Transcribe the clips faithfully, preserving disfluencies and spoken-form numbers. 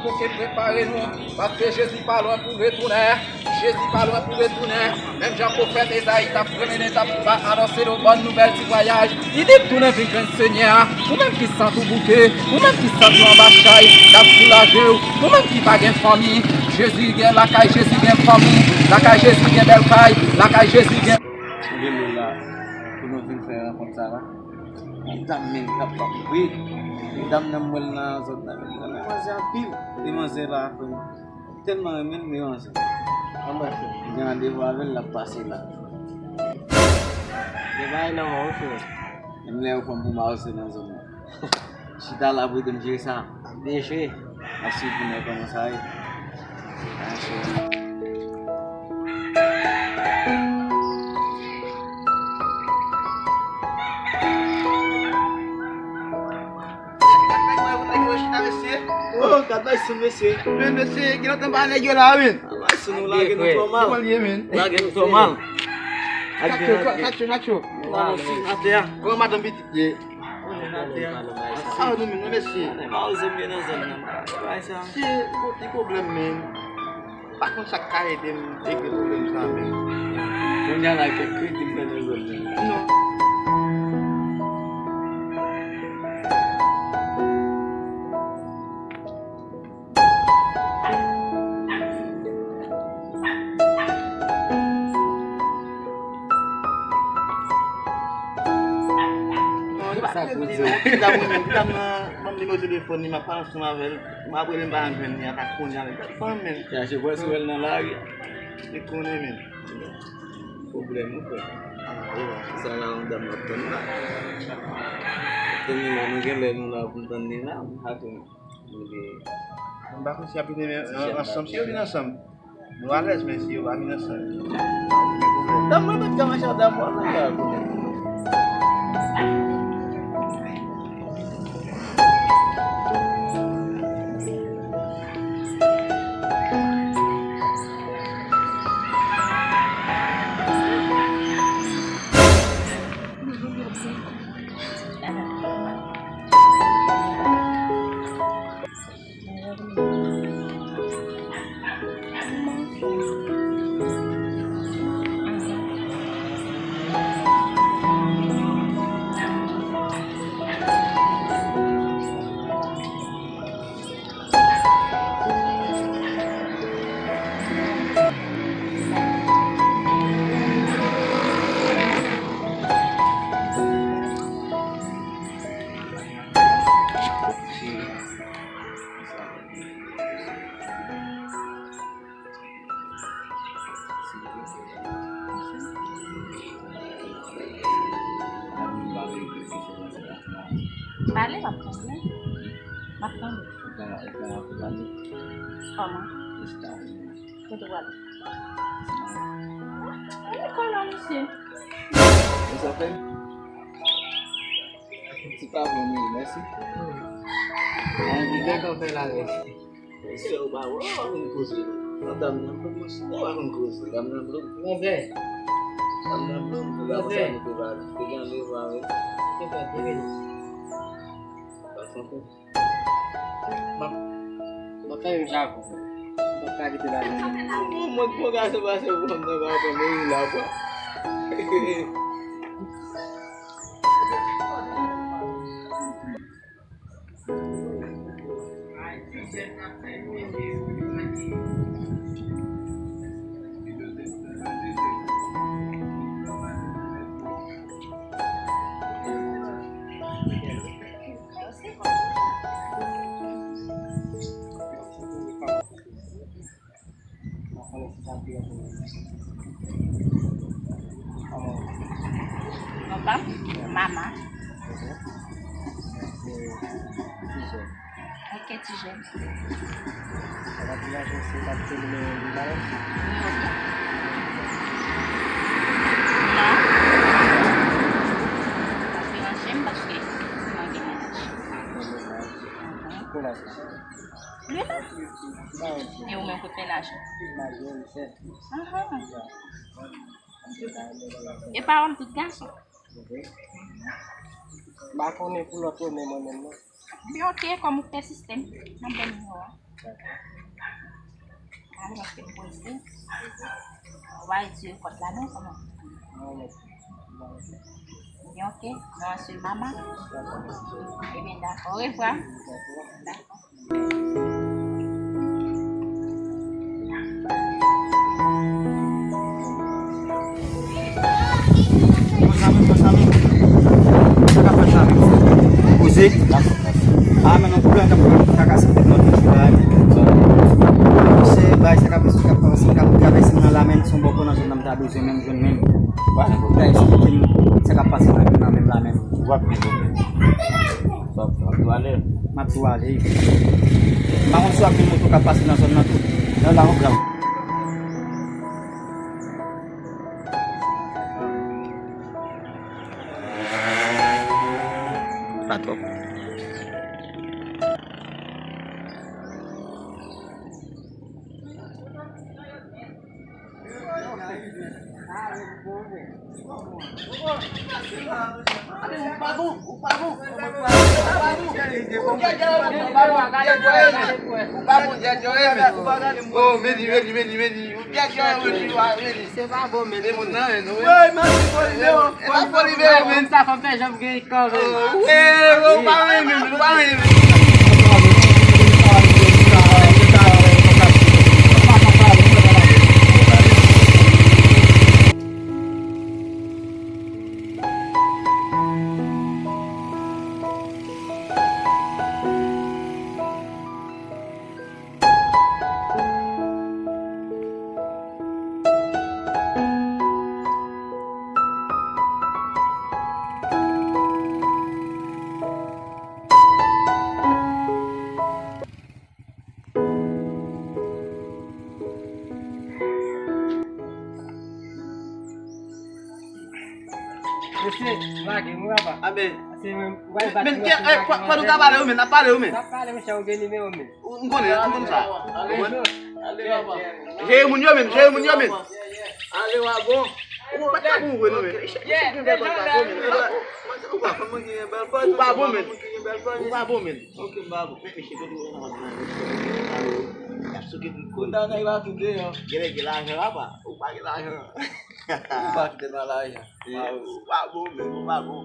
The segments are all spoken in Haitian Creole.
Bouke, prepare nou, paske Jezi pa lwen pou retounen. Jezi pa lwen pou retounen. Menm jan pwofèt Ezayi t ap premene, t ap anonse nou bòn nouvèl ti vwayaj, li di, tounen vin jwenn Senyè a. Ou menm ki santi w bouke, ou menm ki santi w anba chay, k ap soulaje w, ou menm ki pa gen fanmi, Jezi gen lakay, Jezi gen fanmi, lakay Jezi gen bèl kay, lakay Jezi gen. Ou gen lè la pou nou vin fè rankont sa la. Yon dam menm k ap, ap ri. Dam nan m wè l nan zòn nan, m renmen manzè anpil. E manzè la, frè m, m tèlman renmen l, m renmen manzè. Anmwey, frè m, m gen randevou avè l, l ap pase la. Gen bagay nan men w, frè m. Menm lè yo pran m pou mawse nan zòn nan. Chita la pou ede m jere sa. Ap byen jere. Ap swiv pou nou wè kòman sa ye. Sa yon cheri. Oh, gad bay sou mesye. Men mesye, gen lontan pa nèg yo la, wi. Bay sou nou lage nou twò mal. Kòman l ye, men? Lage nou twò mal. Chacho, chacho, chacho. Kòman madanm pitit ye? Konnen atè a. Ah, nou menm, nou mesye. Ann ba yo zanmi nan zòn nan. Bay sa. Se, li pwoblèm, men. Pa konn sa k ka ede m regle pwoblèm sa, men. Kounye a la, kèk kredi m fè nan zòn nan. Non. Sa pou di. Dam nan, ban m nimewo telefòn li, m ap pale ansanm avè l. M ap rele, m pa janm jwenn li, ata kounye a, li pa fanm, men. Chache pwès wè l nan lari. Li konnen, men. Pwoblèm ou, frè. Sa la, yon dam m ap tann la. Tann li la, nou gen lè nou la pou n tann li la, m pa konnen. M pa konn si y ap vin ansanm. Si yo vin ansanm, nou alèz, men si yo pa vin ansanm, dam mwen mèt ka mache ak dam mwen, nan kay konnen. Pale, m ap tande. M ap tande. Kòman? Kote w ale? Lekòl la, mesye. Ou sa fè? Ti pa bon, wi, mèsi. An, li te kontan la, mèsi. Mesye, ou pa wè, ou pa konn koze. Madam nan blòk, mesye, ou pa konn koze. Dam nan blòk. Manzè. Dam nan blòk, ou pa konn sa nou te pale. Te gen randevou avè l. Te fè te vini. Pa santi. M ap, m ap fè yon javon. M ap ka kite la. Mwen, mwen, mwen gason pase pou fanm nan pa konn, men la, bwa. Papa, mama. Ok, ti jèn. Nimewo ki? Non. Pa deranje m paske mwen gen mennaj. Li la? E ou menm, kot mennaj ou? Ahan. E pa òm tout gason? M pa konnen pou lòt yo, men mwen menm non. Ebyen, oke, kòm ou pèsiste, m ap ban w nimewo a. Ale, paske m prese. Ou pa retire kòd la non, kòman? Ebyen, oke. Non an se mama. Ebyen, dakò. Orevwa. Dakò. Bon zanmi, bon zanmi. Sa k ap fèt la menm? Koze? A, men nan pwoblèm k ap fè kakase tèt mwen tout la. Misye bay sa k ap, sa k ap pase, k ap travèse nan la menm, se yon bòkò nan zòn nan m ta bezwen menm jwenn menm. Ou ka eksplike m sa k ap pase nan, nan menm la menm? W ap vin. W ap, w ap tou ale. M ap tou ale. M pa konn si w ap vin moto k ap pase nan zòn nan tou. Nan la, w ap. Pa twòp. Oh, meni, meni, meni, meni. Se pa bon, men. Wey, mwen se foli, men. E pa foli, men. Sa fè jan gen kò, men. Wey, ou pa renmen, men. Ou pa renmen. Mesye, lage, mwen papa. Amen. Se mwen, mwen bat men, men, men, eh, eh, kwa, kwa nou ka pale, ou men, n ap pale, ou men. N ap pale, mesye, ou gen nimewo, men. Ou, m konnen, m konn sa. Ou konprann? Ale, papa. Jere moun yo menm, jere moun yo menm. Ale, wa bon. Ou pa ka pou ou, non, men. Mesye, mesye gen bèl bòt pa bon, men. Ou pa bon, men. Ou pa bon, men. Ok, m pa bon. Men, mesye, kote ou nan, nan, nan, y ap souke tout kote. Kounye a, nèg la tou deyò. Gen nèg gen lajan, papa. Ou pa gen lajan. Ou pa kite nan lajan. Ou pa bon, men, ou pa bon.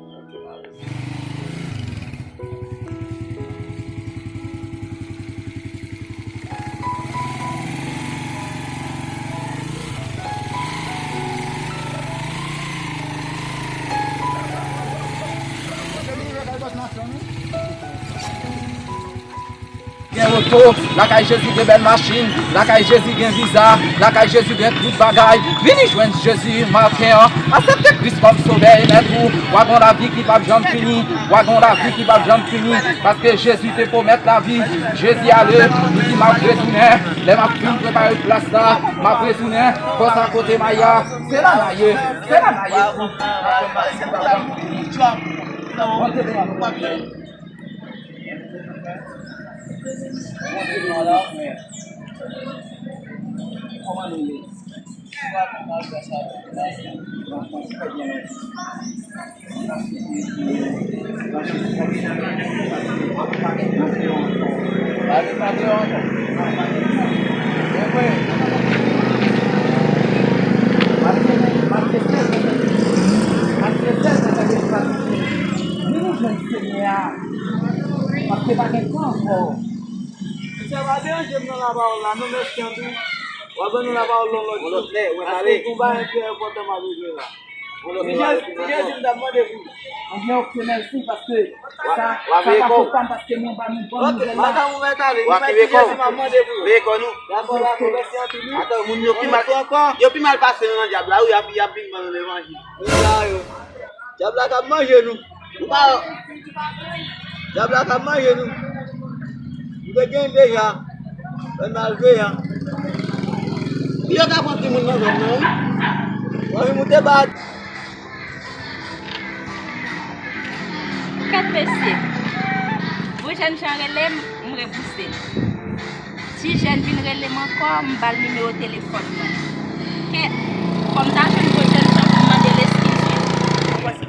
Gen oto, lakay Jezi gen bèl machin, lakay Jezi gen viza, lakay Jezi gen tout bagay. Vini jwenn Jezi maten an, aksepte Kris kòm Sovè e Mèt ou. W a gon lavi ki p ap janm fini, w a gon lavi ki p ap janm fini, paske Jezi te pwomèt lavi. Jezi ale, li di, "M ap retounen, lè m ap fin prepare plas la, m ap retounen." Fòs a kote m a ye a, se la m a ye, se la m a ye. Bondye beni nou. Kòman nou ye? Vini jwenn Senyè a, paske pa gen tan ankò. Mesye, pa deranje m nan lapawòl la, non, mèsi anpil. W a ban nou lapawòl yon lòt jou. Yon lòt lè, w a pale. Paske gon bagay ki enpòtan m ap regle la. Yon lòt lè, w a regle. Jezi m t ap mande pou ou. Ebyen, oke, mèsi, paske sa, sa pa fòt pa m, paske mwen pa nou bon nouvèl la. Oke, madanm ou mèt ale, ou mèt di Jezi m ap mande pou ou. Veye kò nou. Dakò, dakò, mèsi anpil, wi. Atan, moun yo pi mal, yo pi mal pase nan dyab la, wi, y ap, y ap vin ban nou levanjil. Moun sa yo. Dyab la k ap manje nou. Ou pa. Dyab la k ap manje nou. Nou te gen deja. Fè n al veye a. Yo ka pran timoun nan zòn nan, wi. W a vin moute bat. Kèt mesye. Yon jèn jan rele m, m rebouse l. Ti jèn vin rele m ankò, m ba l nimewo telefòn mwen. Kèt, fò m ta jwenn gwo jèn jan pou m mande l eskiz, wi.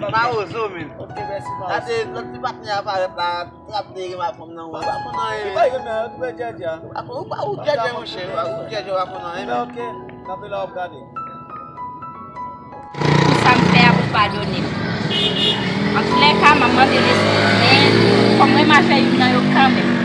Mawozo, men. Ok, mèsi, Mawozo. Gade, lòt ti patnè a parèt la, trap de rema fanm nan, ou pa konn anyen. Ki pa rema, ou twouve djèdjè. Ou pa konn, ou pa, ou djèdjè, monchè, ou djèdjè, ou pa konn anyen, men. Ok, kanpe la, w ap gade. Pou sa m fè a, pou padone m. Antoulèka, m ap mande m eskiz, men fò m renmen afè youn nan yo kanmenm.